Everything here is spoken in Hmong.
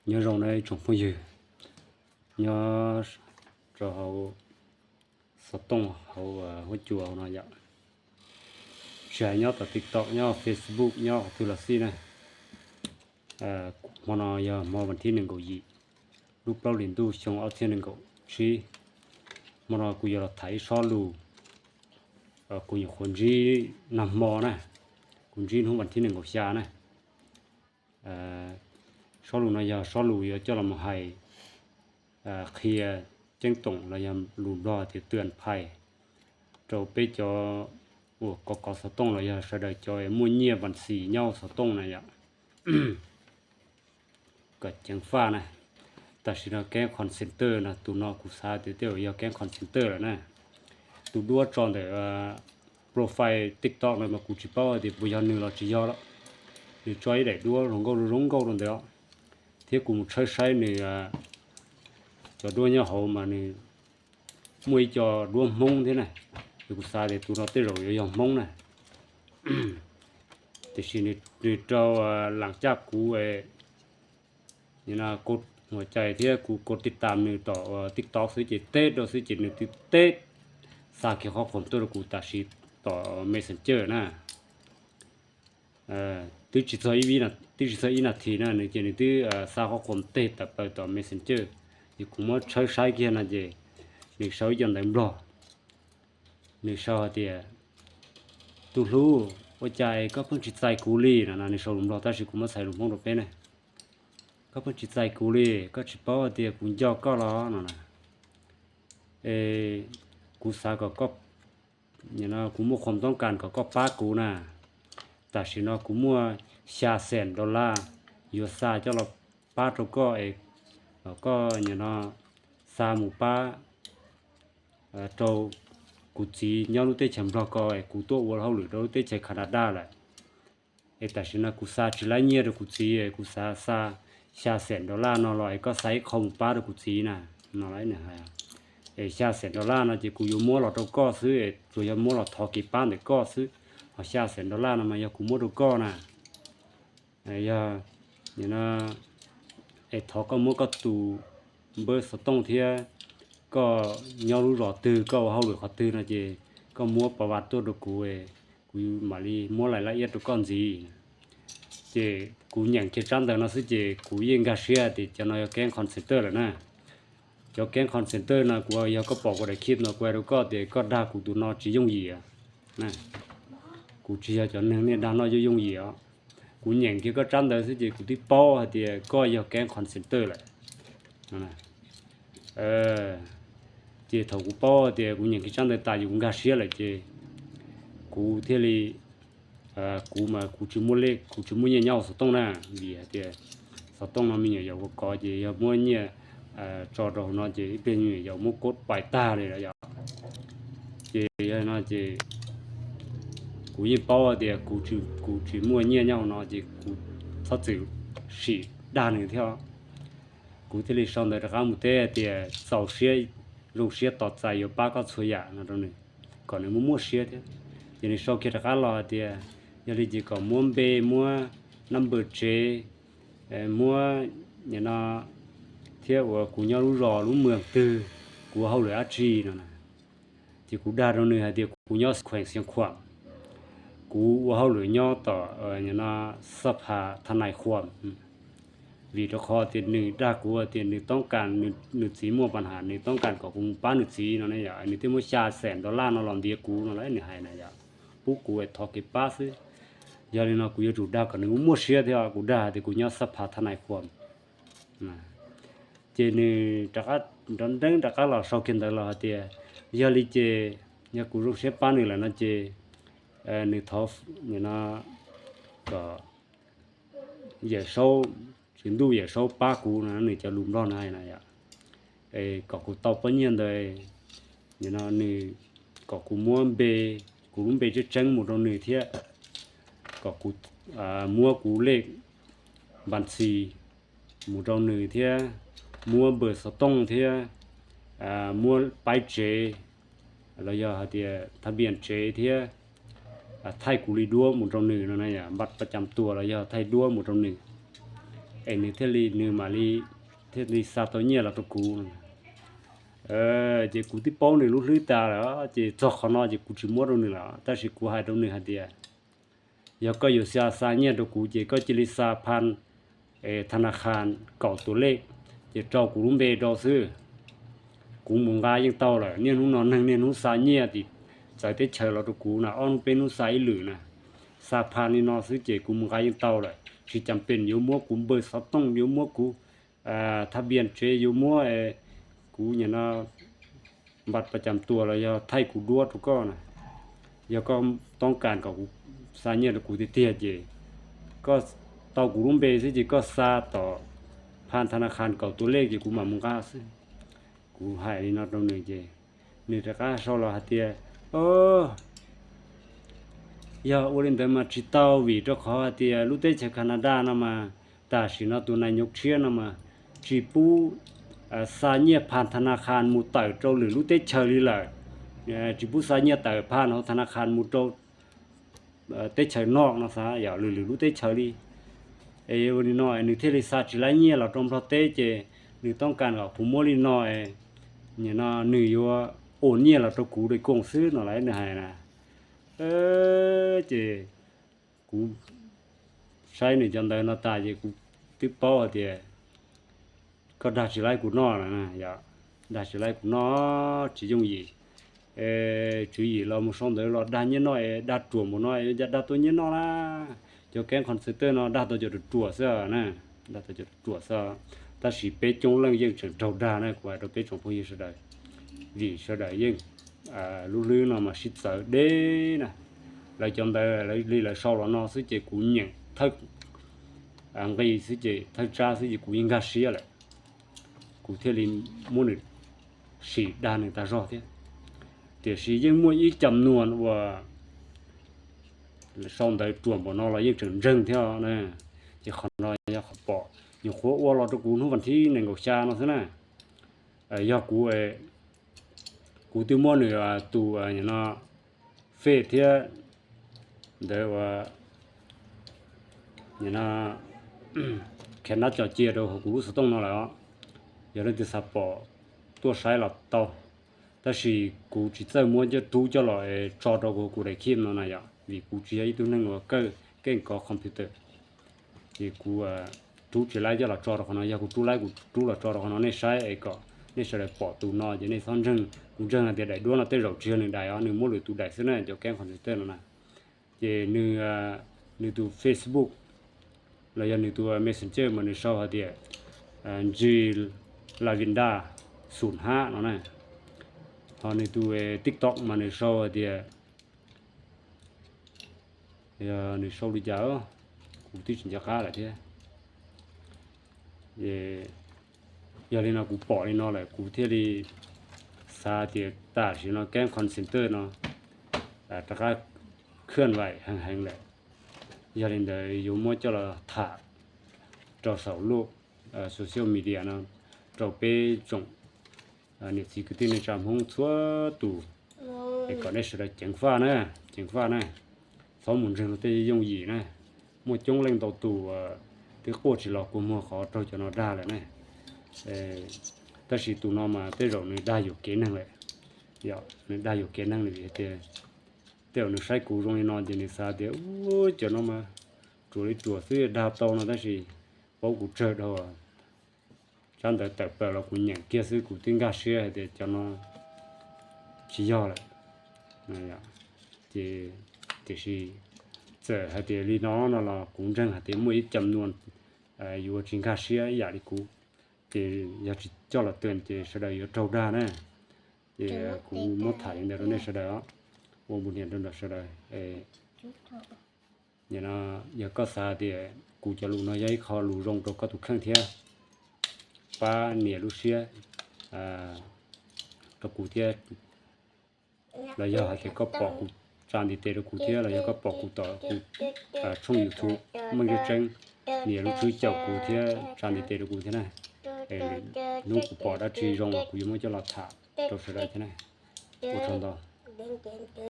Nyob zoo na ib tsoom phooj ywg, nyob rau hauv xov tooj hauv huab cua no yom, tsis hais nyob tom TikTok, nyob Facebook, nyob qhov twg los xij na. Hmo no yog hmo vas thib nees nkaum yim lub plaub hlis ntuj xyoo ob txhiab nees nkaum tsib. Hmo no kuv yuav los tham ib sob lus kuv nyuam qhuav ntsib nag hmo na, kuv ntsib hnub vas thib nees nkaum xya na. Sob lus no yog sob lus yuav coj los mus hais qhia ceeb toom los yog lus Nplog tias tuam phais rau peb cov uas kov kov xov tooj los yog sawv daws cov muaj nyiaj vas xis nyob xov tooj na yom, kom ceev faj na. Tam sim no keeb call center no, tus no kuv xav tias tej zaum yog keeb call center lawm na. Tus duab tso ntawm profile TikTok no mas kuv tsis paub tias puas yog nws los tsis yog lawm. Nws tso ib daim duab zoo nkauj zoo nkauj rau ntawd, thiab kuv mus tshawb saib nws cov duab nyob hauv mas nws muaj ib co duab Hmoob thiab na. Ces kuv xav tias tus no tej zaum yuav yog Hmoob na. Tiam sis nws rau lam caj kuv ua cai thiab kuv kov tij tam nws tom TikTok xwb ces teb rau xwb ces nws twb teb xa kiag qhov khoom tuaj rau kuv tam sim tom Messenger na. Twb tsis txog ib, twb tsis txog ib nas this na nws ces nws twb xa qhov khoom teg tawm plaws tom Messenger. Ces kuv muab tshawb saib kiag no ces nws sau ib co ntawv Nplog. Nws sau hais tias, tus hlub, ua cas koj pheej tsis txais kuv li no na. Nws sau lus Nplog tab sis kuv muab txhais lus Hmoob rau peb ne. Koj pheej tsis txais kuv li, koj tsis paub hais tias kuv nco koj los no na. Es kuv xav kom koj, kuv muaj khoom toob kas kom koj pab kuv na. Tam sim no kuv muaj xya xees dollar yuav xa coj los pab rau koj es koj nim no xa mus pab rau kuv txiv nyob lub teb chaws Nplog ko es kuv tuaj ua hauj lwm rau lub teb chaws Canada lawm. Es tam sim no kuv xa tsis laib nyiaj rau kuv txiv, kuv xav xa xya xees dollar no los es koj xa ib qho mus pab rau kuv txiv na, no las nws hais. Es xya xees dollar no ces kuv yuav muab los rau koj xwb, tsuas yog muab los thov kev pab ntawm koj xwb. Ho xya xees dollar no mas yog kuv muab rau koj na. Yog es thov koj muab koj tus npawb xov tooj thiab koj nyob lub zos twg, koj ua hauj lwm qhov twg no ces koj muab pa vas tuaj rau kuv, kuv mam li muab lais laj iab rau koj ntxiv. Ces kuv nyeem kiag tsab ntawv no xwb ces kuv yeej nkag siab tias cov no yog keeb call center lawm na. Cov keeb call center no kuv yog koj pom kuv daim clip no kuv hais rau koj tias koj dag kuv tus no tsis yooj yim. Kuv tsis yog cov neeg nej dag noj yooj yooj yim os. Kuv nyeem kiag koj tsab ntawv xwb ces kuv twb paub hais tias koj yog keeb call center lawm. Ces thaum kuv paub tias kuv nyeem kiag tsab ntawv tas ces kuv nkag siab lawm ces kuv thiaj li, kuv mas kuv tsis muaj lej, kuv tsis muaj nyiaj nyob hauv xov tooj na, vim hais tias xov tooj no me nyuam yaus kov kov ces yog muab nyiaj tso rau hauv no ces ib pliag me nyuam yaus muab kov pais tag li lawm yom. Ces yog no ces kuv yeej paub tias kuv tsis muaj nyiaj nyob hauv no ces kuv txhob txwm sim dag nws thiab. Kuv thiaj li sau ntawv rov qab mus teb tias txaus siab, zoo siab tos txais yuav pab koj txhua yam no rau nws, kom nws muaj muaj siab thiab. Ces nws sau kiag rov qab los hais tias yog li ces kom muab npe, muab number tsev, muab nim no thiab uas kuv nyob lub zos lub moos twg, kuv ua hauj lwm dab tsi no na. Ces kuv dag rau nws hais tias kuv nyob kheem Xiav Khuam, kuv ua hauj lwm nyob tom nim no Xab Pha Tha Nais Khuam. Vim rau qhov tias nws dag kuv tias nws toob kas, nws txiv muaj pab ham, nws toob kas kom kuv mus pab nws txiv no na yom, nws thiaj muab xya xees dollar no los ntiav kuv no las nws hais na yom, pub kuv thov kev pab xwb. Yog li no kuv yuav tsum dag kom nws muaj muaj siab thiab, kuv dag hais tias kuv nyob Xab Pha Tha Nais Khuam. Ces nws rov qab nrov nreeb rov qab los sau kiag ntawv los hais tias yog li ces yog kuv zoo siab pab nws lawm no ces nws thov nim no kom Yawm Saub, tswv ntuj Yawm Saub pab kuv no, nws cov lus Nplog no hais na yom. Es kom kuv tau pab nyiaj ntawd, nim no nws kom kuv muab npe, kuv lub npe tseeb tseeb mus rau nws thiab kom kuv muab kuv lej npas ntxhi mus rau nws thiab, muab npawb xov tooj thiab, muab paib tsev los yog hais tias thaj npias tsev thiab, thaij kuv li duab mus rau nws no na, npaj paj cam tuas los yog thaij duab mus rau nws. es nws thiaj li, nws mam li thiaj li xa tau nyiaj los rau kuv. Ces kuv twb paub nws lub hlwb tas lawm, ces txog qhov no ces kuv tsis muab rau nws lawm, tab sis kuv hais rau nws hais tias, yog koj yuav xa, xa nyiaj rau kuv ces koj cia li xa phan tha na khan kaum tus lej, ces rau kuv lub npe rau xwb. Kuv mus nqa yeej tau lawm, niaj hnub no neeg niaj hnub xa nyiaj tim txawv teb chaws los rau kuv na, ob hnub peb hnub xa ib lwm na. Xa phan li no xwb ces kuv mus nqa yeej tau lawm, tsis cas pes yuav muab kuv npawj xov tooj, yuav muab kuv thaj npias tsev, yuav muab kuv nim no npaj pas cas tuas los yog thaij kuv duab rau koj na. Yog koj toob kas kom kuv xa nyiaj rau kuv tiag tiag ces koj tau kuv lub npe xwb ces koj xa tom phan tha na khan kaum tus lej ces kuv mam mus nqa xwb. Kuv hais li no rau nws ces nws rov qab sau los hais tias, o, yog ua li ntawd mas tsis tau, vim rau qhov hais tias lub teb chaws Canada no mas tam sim no tus nais nyuv tshiab no mas tsis pub xa nyiaj phan tha na khan mus tawm rau lwm lub teb chaws li lawm. Tsis pub xa nyiaj tawm phan hauv tha na khan mus rau teb chaws no no xav yog lwm lwm lub teb chaws li. Es ua li no nws thiaj li xa tsis laib nyiaj los rau Nplog teb ces nws toob kas kom kuv muab li no, nim no nws yuav ua nyiaj los rau kuv de koom xwb no lawm nws hais na. Ces kuv saib nws cov ntawv no tas ces kuv twb paub hais tias koj dag tsis laib kuv noj lawm, dag tsis laib kuv noj tsis yooj yim. Tswv yim los mus sau ntawv los dag nyiaj noj es dag ruam npaum no es yuav cas dag tau nyiaj noj na. Cov keeb qhov xwm tawj no dag tau cov ruam ruam xwb na, dag tau cov ruam ruam xwb. Tab sis peb coob leej yeej tseem raug dag na, kuv hais rau peb tsoom phooj ywg sawv daws, vim sawv daws yeej lub hlwb no mas sib txawv deb na. Lawv cov ntawv li lawv sau los no xwb ces kuv nyeem thawj nqi xwb ces thawj tsab xwb ces kuv yeej nkag siab lawm, kuv thiaj li muab nws sim dag nws tag zog thiab. Tiam sis yeej muaj ib cam nuas uas sau ntawv ruam npaum no los yeej tseem ntseeg thiab na. Ces qhov no yog qhov pom nyuam qhuav ua los rau kuv hnub vas thib nees nkaum xya no xwb na. Yog kuv, kuv twb muab nws tus no fej thiab ntawd ua khev nab co cia rau hauv kuv lub xov tooj no lawm os. Yog leej twg xav pom tuaj saib los tau, tab sis kuv tsis txawj muab coj rub coj los tso rau kuv daim khib no na yom, vim kuv tsis yog ib tug neeg uas kawj keej kov computer. Ces kuv rub tsis laib coj los tso rau qhov no, yog kuv rub laib kuv rub los tso rau qhov no nej saib es kom nej sawv daws pom tus no ces nej txhob ntseeg. Kuv ntseeg hais tias daim duab no tej zaum tsis yog nws daim os, nws muab lwm tus daim xwb na, cov keeb qhov xwm tawj no na. Ces nws tus Facebook los yog nws tus Messenger mas nws sau hais tias Ntsis Lavinda xum hab no na. Ho nws tus TikTok mas nws sau hais tias, yog nws sau li cas kuv twb tsis nco qab lawm thiab. Yog li no kuv pom li no lawm kuv thiaj li xav tias tam sim no keeb call center no rov qab khwj vaim heev heev lawm. Yog li ntawd yuav muab coj los tham rau saum lub social media no rau peb tsoom niam txiv kwv tij neej tsa Hmoob txhua tus es kom nej sawv daws ceev faj na, ceev faj na, txhob mus ntseeg tej yooj yim na. Muaj coob leej ntau tus twb quaj tsis los kua muag qhov raug cov no dag lawm na. Tab sis tus no mas tej zaum nws dag yuam kev neeg lawm, yog nws dag yuam kev neeg lawm vim tias tej zaum nws saib kuv zoo li no ces nws xav tias cov no mas ruam li ruam xwb dag tau no tab sis paub kuv tsawg dhau. Tsab ntawv tawm plaws los kuv nyeem kiag xwb kuv twb nkag siab hais tias cov no tsis yog lawm. Ces tiam sis txawm hais tias li no no los kuv ntseeg hais tias muaj ib cam nuas yuav tsis nkag siab ib yam li kuv, ces yog tsis coj los tuam ces sawv daws yuav raug dag na. Ces kuv muab tham li ntawd rau nej sawv daws os, ua npu niam rau nram sawv daws. Yog koj xav tias kuv cov lus no yog ib qho lus zoo rau koj tus kheej thiab pab nias lub siab rau kuv thiab, los yog hais tias koj pom kuv tsa ntiv tes rau kuv thiab los yog koj pom kuv tom kuv tshooj YouTube Meej Zeej Tseeb, nias lub tswb caum kuv thiab tsa ntiv tes rau kuv thiab na. Hnub kuv pom dab tsi zoo los kuv yuav muab coj los tham rau sawv daws thiab na. Ua tsaug ntau.